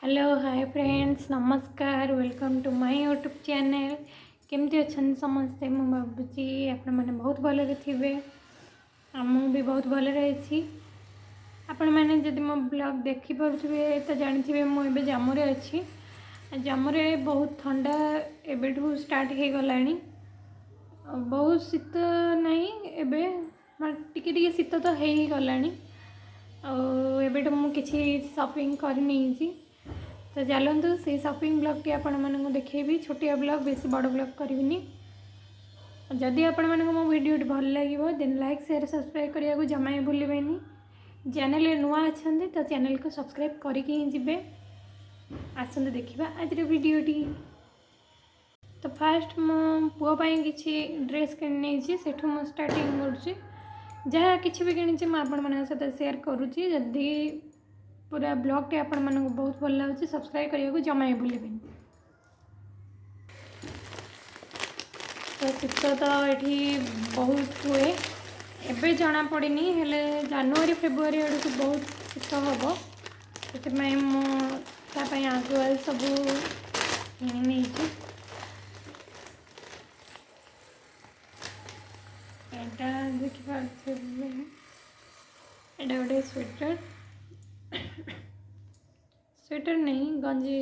Hello hi friends, ନମସ୍କାର। Welcome to my YouTube channel. କେମିତି ଅଛନ୍ତି ସମସ୍ତେ? ମୁଁ ଭାବୁଛି ଆପଣମାନେ ବହୁତ ଭଲରେ ଥିବେ ଆଉ ମୁଁ ବି ବହୁତ ଭଲରେ ଅଛି। ଆପଣମାନେ ଯଦି ମୋ ବ୍ଲଗ୍ ଦେଖିପାରୁଥିବେ ତ ଜାଣିଥିବେ ମୁଁ ଏବେ ଜାମ୍ମୁରେ ଅଛି। ଜାମ୍ମୁରେ ବହୁତ ଥଣ୍ଡା ଏବେଠୁ ଷ୍ଟାର୍ଟ ହେଇଗଲାଣି। ବହୁତ ଶୀତ ନାହିଁ ଏବେ, ଟିକେ ଟିକେ ଶୀତ ତ ହେଇଗଲାଣି। ଆଉ ଏବେଠୁ ମୁଁ କିଛି ସପିଂ କରିନେଇଛି। ତ ଚାଲନ୍ତୁ, ସେଇ ସପିଂ ବ୍ଲଗ୍ଟି ଆପଣମାନଙ୍କୁ ଦେଖେଇବି। ଛୋଟିଆ ବ୍ଲଗ୍, ବେଶୀ ବଡ଼ ବ୍ଲଗ୍ କରିବିନି। ଯଦି ଆପଣମାନଙ୍କୁ ମୋ ଭିଡ଼ିଓଟି ଭଲ ଲାଗିବ, ଦେନ୍ ଲାଇକ୍, ସେୟାର, ସବସ୍କ୍ରାଇବ୍ କରିବାକୁ ଜମା ବି ଭୁଲିବେନି। ଚ୍ୟାନେଲରେ ନୂଆ ଅଛନ୍ତି ତ ଚ୍ୟାନେଲକୁ ସବସ୍କ୍ରାଇବ୍ କରିକି ହିଁ ଯିବେ। ଆସନ୍ତୁ ଦେଖିବା ଆଜିର ଭିଡ଼ିଓଟି। ତ ଫାଷ୍ଟ ମୁଁ ପୁଅ ପାଇଁ କିଛି ଡ୍ରେସ୍ କିଣି ନେଇଛି, ସେଠୁ ମୁଁ ଷ୍ଟାର୍ଟିଂ କରୁଛି। ଯାହା କିଛି ବି କିଣିଛି, ମୁଁ ଆପଣମାନଙ୍କ ସହିତ ସେୟାର କରୁଛି। ଯଦି ପୁରା ବ୍ଲଗ୍ଟି ଆପଣମାନଙ୍କୁ ବହୁତ ଭଲ ଲାଗୁଛି, ସବସ୍କ୍ରାଇବ୍ କରିବାକୁ ଜମା ବି ଭୁଲିବେନି। ତ ଶୀତ ତ ଏଠି ବହୁତ ହୁଏ। ଏବେ ଜଣାପଡ଼ିନି, ହେଲେ ଜାନୁଆରୀ ଫେବୃଆରୀ ଆଡ଼କୁ ବହୁତ ଶୀତ ହେବ। ସେଥିପାଇଁ ମୁଁ ତା ପାଇଁ ଆଗୁଆ ସବୁ କିଣି ନେଇଛି। ଏଇଟା ଦେଖିପାରୁଥିବେ, ଏଇଟା ଗୋଟେ ସ୍ୱେଟର, ସ୍ୱେଟର ନାହିଁ, ଗଞ୍ଜି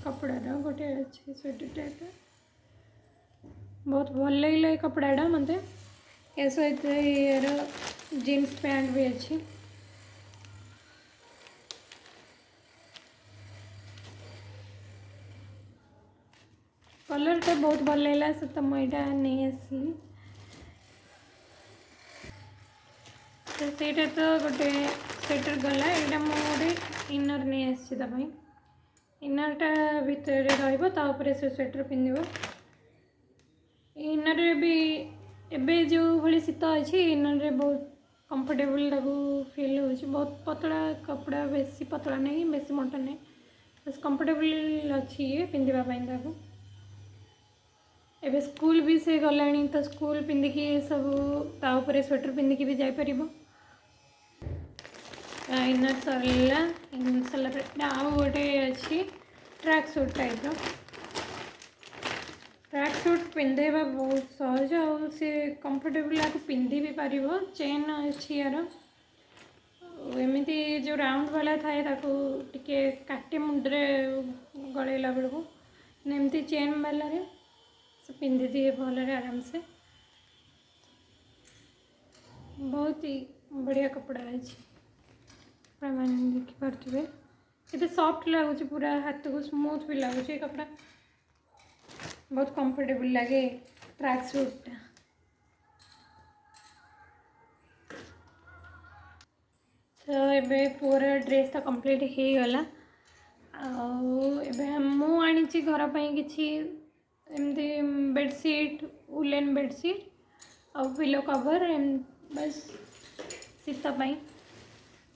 କପଡ଼ାର ଗୋଟେ ଅଛି ସ୍ୱେଟର ଟାଇପ୍ର। ବହୁତ ଭଲ ଲାଗିଲା ଏ କପଡ଼ାଟା ମୋତେ। ଏ ସହିତ ୟାର ଜିନ୍ସ ପ୍ୟାଣ୍ଟ ବି ଅଛି। କଲର୍ଟା ବହୁତ ଭଲ ଲାଗିଲା, ସେ ତ ମୁଁ ଏଇଟା ନେଇ ଆସିଲି। ତ ସେଇଟା ତ ଗୋଟେ ସ୍ୱେଟର ଗଲା। ଏଇଟା ମୁଁ ଗୋଟେ ଇନର୍ ନେଇ ଆସିଛି ତା ପାଇଁ। ଇନର୍ଟା ଭିତରେ ରହିବ, ତା ଉପରେ ସେ ସ୍ୱେଟର ପିନ୍ଧିବ। ଇନର୍ରେ ବି ଏବେ ଯେଉଁ ଭଳି ଶୀତ ଅଛି, ଇନର୍ରେ ବହୁତ କମ୍ଫର୍ଟେବୁଲ୍ ତାକୁ ଫିଲ୍ ହେଉଛି। ବହୁତ ପତଳା କପଡ଼ା, ବେଶୀ ପତଳା ନାହିଁ, ବେଶୀ ମୋଟା ନାହିଁ, ବେଶ କମ୍ଫର୍ଟେବୁଲ୍ ଅଛି ଇଏ ପିନ୍ଧିବା ପାଇଁ ତାକୁ। ଏବେ ସ୍କୁଲ ବି ସେ ଗଲାଣି, ତ ସ୍କୁଲ ପିନ୍ଧିକି ସବୁ ତା ଉପରେ ସ୍ୱେଟର ପିନ୍ଧିକି ବି ଯାଇପାରିବ। ଇନର୍ ସରିଲା। ଇନର୍ ସରିଲା ପରେ ଏଇଟା ଆଉ ଗୋଟେ ଅଛି, ଟ୍ରାକ୍ ସୁଟ୍ ଟାଇପ୍ର। ଟ୍ରାକ୍ ସୁଟ୍ ପିନ୍ଧେଇବା ବହୁତ ସହଜ ଆଉ ସେ କମ୍ଫର୍ଟେବୁଲ୍ ଆକୁ ପିନ୍ଧି ବି ପାରିବ। ଚେନ୍ ଅଛି ୟାର। ଆଉ ଏମିତି ଯେଉଁ ରାଉଣ୍ଡ ବାଲା ଥାଏ, ତାକୁ ଟିକେ କାଟେ ମୁଣ୍ଡରେ ଗଳେଇଲା ବେଳକୁ। ଏମିତି ଚେନ୍ ବାଲାରେ ସେ ପିନ୍ଧିଦିଏ ଭଲରେ, ଆରାମସେ। ବହୁତ ହି ବଢ଼ିଆ କପଡ଼ା ଅଛି। ଆପଣମାନେ ଦେଖିପାରୁଥିବେ କେତେ ସଫ୍ଟ ଲାଗୁଛି, ପୁରା ହାତକୁ ସ୍ମୁଥ୍ ବି ଲାଗୁଛି ଏ କପଡ଼ା। ବହୁତ କମ୍ଫର୍ଟେବୁଲ୍ ଲାଗେ ଟ୍ରାକ୍ ସୁଟ୍ଟା। ତ ଏବେ ପୁଅର ଡ୍ରେସ୍ ତ କମ୍ପ୍ଲିଟ୍ ହେଇଗଲା। ଆଉ ଏବେ ମୁଁ ଆଣିଛି ଘର ପାଇଁ କିଛି ଏମିତି ବେଡ଼ସିଟ୍, ଉଲେନ୍ ବେଡ଼ସିଟ୍ ଆଉ ପିଲୋ କଭର୍, ବାସ୍ ଶୀତ ପାଇଁ।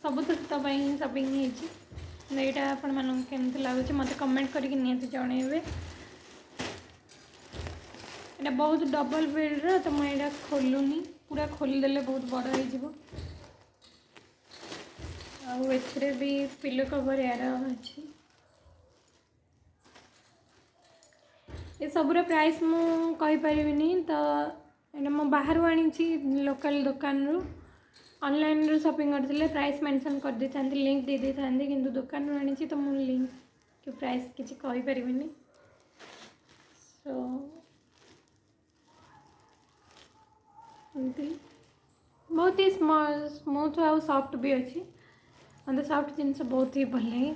ସବୁ ତ ଶୀତ ପାଇଁ ହିଁ ସପିଂ ହେଇଛି। ଏଇଟା ଆପଣମାନଙ୍କୁ କେମିତି ଲାଗୁଛି, ମୋତେ କମେଣ୍ଟ କରିକି ନିହାତି ଜଣେଇବେ। ଏଇଟା ବହୁତ ଡବଲ୍ ବେଡ଼୍ର, ତ ମୁଁ ଏଇଟା ଖୋଲୁନି। ପୁରା ଖୋଲିଦେଲେ ବହୁତ ବଡ଼ ହେଇଯିବ। ଆଉ ଏଥିରେ ବି ପିଲୋ କଭର୍ ୟାର ଅଛି। ଏସବୁର ପ୍ରାଇସ୍ ମୁଁ କହିପାରିବିନି। ତ ଏଇଟା ମୁଁ ବାହାରୁ ଆଣିଛି, ଲୋକାଲ୍ ଦୋକାନରୁ। ଅନଲାଇନ୍ରୁ ସପିଂ କରିଥିଲେ ପ୍ରାଇସ୍ ମେନସନ୍ କରିଦେଇଥାନ୍ତି, ଲିଙ୍କ୍ ଦେଇ ଦେଇଥାନ୍ତି। କିନ୍ତୁ ଦୋକାନରୁ ଆଣିଛି, ତ ମୁଁ ଲିଙ୍କ୍ କି ପ୍ରାଇସ୍ କିଛି କହିପାରିବିନି। ସୋ ଏମିତି ବହୁତ ହି ସ୍ମୁଥ୍ ଆଉ ସଫ୍ଟ ବି ଅଛି। ମୋତେ ସଫ୍ଟ ଜିନିଷ ବହୁତ ହି ଭଲ ଲାଗେ।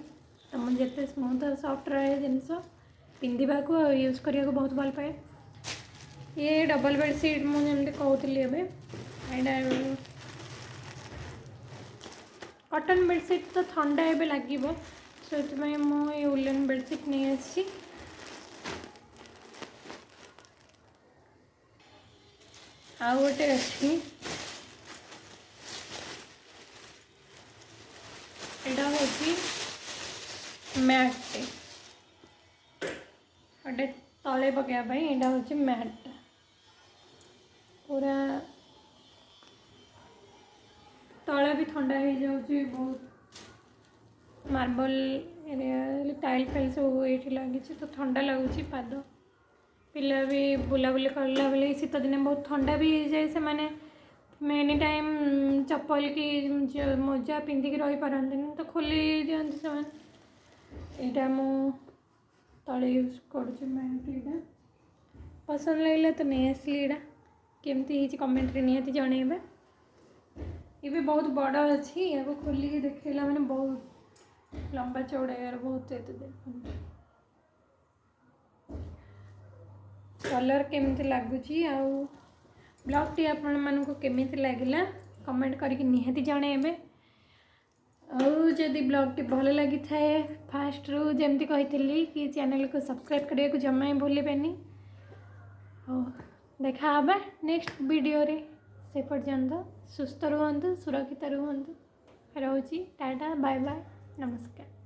ତ ମୁଁ ଯେତେ ସ୍ମୁଥ୍ ଆଉ ସଫ୍ଟ ରହେ ଜିନିଷ, ପିନ୍ଧିବାକୁ ଆଉ ୟୁଜ୍ କରିବାକୁ ବହୁତ ଭଲ ପାଏ। ଇଏ ଡବଲ୍ ବେଡ଼ସିଟ୍, ମୁଁ ଯେମିତି କହୁଥିଲି ଏବେ। ଏଇଟା କଟନ୍ ବେଡ଼ସିଟ୍ ତ ଥଣ୍ଡା ଏବେ ଲାଗିବ, ସେଥିପାଇଁ ମୁଁ ଏଇ ଉଲେନ୍ ବେଡ଼ସିଟ୍ ନେଇ ଆସିଛି। ଆଉ ଗୋଟେ ଅଛି, ଏଇଟା ହେଉଛି ମ୍ୟାଟ୍ଟେ ଗୋଟେ ତଳେ ପକାଇବା ପାଇଁ। ଏଇଟା ହେଉଛି ମ୍ୟାଟ୍ଟା। ପୁରା ତଳେ ବି ଥଣ୍ଡା ହେଇଯାଉଛି ବହୁତ। ମାର୍ବଲ ଏରିଆ, ଟାଇଲ୍ ଫାଇଲ୍ ସବୁ ଏଇଠି ଲାଗିଛି, ତ ଥଣ୍ଡା ଲାଗୁଛି ପାଦ। ପିଲା ବି ବୁଲାବୁଲି କଲା ବେଳେ ଶୀତ ଦିନେ ବହୁତ ଥଣ୍ଡା ବି ହେଇଯାଏ। ସେମାନେ ଏନି ଟାଇମ୍ ଚପଲ କି ମୋଜା ପିନ୍ଧିକି ରହିପାରନ୍ତିନି, ତ ଖୋଲି ଦିଅନ୍ତି ସେମାନେ। ଏଇଟା ମୁଁ ତଳେ ୟୁଜ୍ କରୁଛି ମ୍ୟାଟ୍। ଏଇଟା ପସନ୍ଦ ଲାଗିଲା ତ ନେଇ ଆସିଲି। ଏଇଟା କେମିତି ହେଇଛି, କମେଣ୍ଟରେ ନିହାତି ଜଣେଇବେ। ଏବେ ବହୁତ ବଡ଼ ଅଛି। ଏହାକୁ ଖୋଲିକି ଦେଖେଇଲା ମାନେ ବହୁତ ଲମ୍ବା ଚଉଡ଼ା ଏହାର ବହୁତ। ଏତେ ଦେଖନ୍ତୁ କଲର୍ କେମିତି ଲାଗୁଛି ଆଉ ବ୍ଲଗ୍ଟି ଆପଣମାନଙ୍କୁ କେମିତି ଲାଗିଲା, କମେଣ୍ଟ କରିକି ନିହାତି ଜଣେଇବେ। ଆଉ ଯଦି ବ୍ଲଗ୍ଟି ଭଲ ଲାଗିଥାଏ, ଫାଷ୍ଟରୁ ଯେମିତି କହିଥିଲି କି ଚ୍ୟାନେଲକୁ ସବସ୍କ୍ରାଇବ୍ କରିବାକୁ ଜମା ବି ଭୁଲିବେନି। ହଉ, ଦେଖା ହେବା ନେକ୍ସଟ ଭିଡ଼ିଓରେ। ସେ ପର୍ଯ୍ୟନ୍ତ ସୁସ୍ଥ ରୁହନ୍ତୁ, ସୁରକ୍ଷିତ ରୁହନ୍ତୁ। ରହୁଛି, ଟାଟା, ବାଏ ବାଏ, ନମସ୍କାର।